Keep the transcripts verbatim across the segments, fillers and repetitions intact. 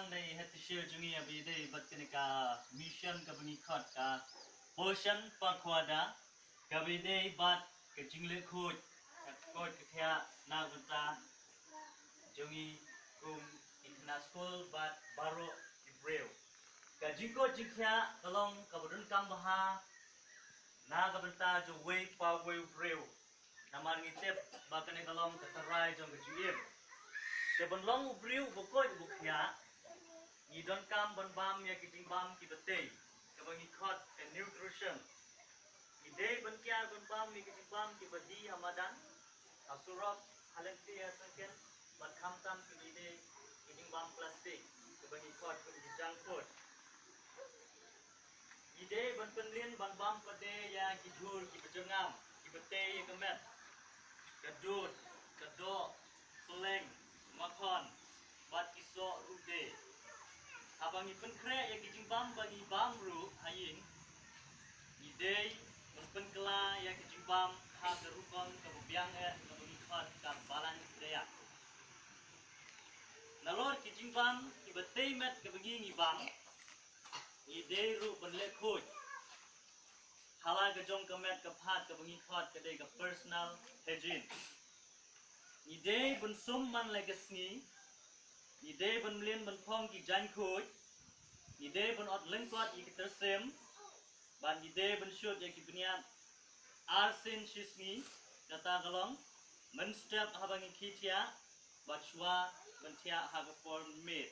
Nei het tishir jong ngi ïa ba ïadei bad kane ka mission kaba ngi khot ka Poshan Pakhwada, kaba ïadei bad ka jingleh khuid, ka khuid ka khiah na ka bynta jong ngi kum ki khynnah skul bad baroh ki briew. Ka jingkhuid jingkhiah ka long kaba donkam bha na ka bynta jong uwei pa uwei u briew. Namar ngi tip ba kane ka long ka tharai jong ka jingim. Te ban long u briew uba khuid uba khiah, ngi donkam ban bam ïa ki jingbam kiba tei, kaba ngi khot ka nutrition. Ngi dei ban kiar ban bam ïa ki jingbam kiba die ha madan, ha surok, ha lynti, ha syngkien, bad khamtam kiba dei ki jingbam plastik, kiba ngi khot kum ki junk food. Ngi dei ban pynlin ban bam pat de ïa ki jhur kiba jyrngam, kiba tei ïa ka met, ka dud, ka doh, pylleng, makhon, bad ki soh ruh de. Haba ngi pynkhreh ïa ki jingbam ba ngi bam ruh ha ïing, ngi dei ban pynkylla ïa ki jingbam ha ka rukom kaba biang eh kaba ngi khot ka balance diet. Nalor ki jingbam kiba tei met kaba ngi ngi bam, ngi dei ruh ban leh khuid ha la ka jong ka met ka phad kaba ngi khot ka dei ka personal hygiene. Ngi dei ban sum man la ka sngi. Ngi dei ban mlien ban phong ki jaiñ khuid. Ngi dei ban ot lyngkot ïa ki tyrsim. Bad ngi dei ban shut ïa ki bniat ar sien shi sngi, kata ka long mynstep haba ngi khie thiah bad shuwa ban thiah ha ka por miet.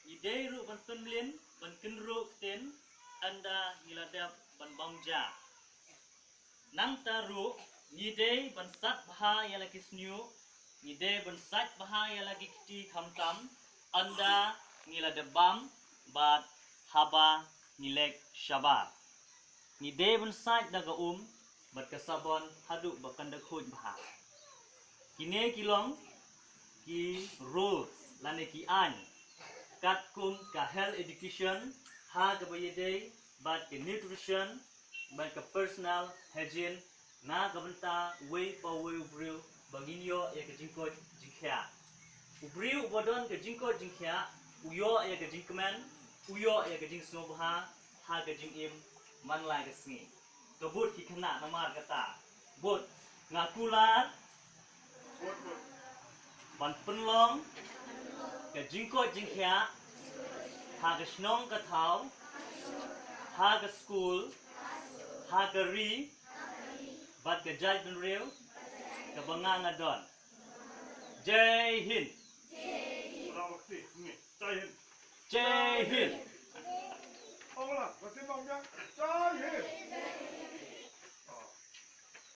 Ngi dei ruh ban pynmlien ban kynruh ktien ynda ngi la dep ban bam ja. Nangta ruh ngi dei ban sait bha ïa la ki shñiuh, ngi dei ban sait bha ïa la ki kti khamtam ynda ngi la dep bam bad haba ngi leit shabar. Ngi dei ban sait da ka um bad ka sabon haduh ba kan da khuid bha. Kine ki long ki rules lane ki aiñ katkum ka health education ha kaba ïadei bad ka nutrition bad ka personal hygiene na ka bynta uwei pa uwei u briew ba ngin ïoh ïa ka jingkoit jingkhiah. U briew uba don ka jingkoit jingkhiah u ïoh ïa ka jingkmen, u ïoh ïa ka jingsngewbha ha ka jingim man la ka sngi. To bud ki khynnah namar kata. Bud, nga kular ban pynlong ka jingkoit jingkhiah ha ka shnong ka thaw, ha ka skul, ha ka ri bad ka jaitbynriew kaba nga nga don. Jai Hind. Jai Hind. Jai Hind.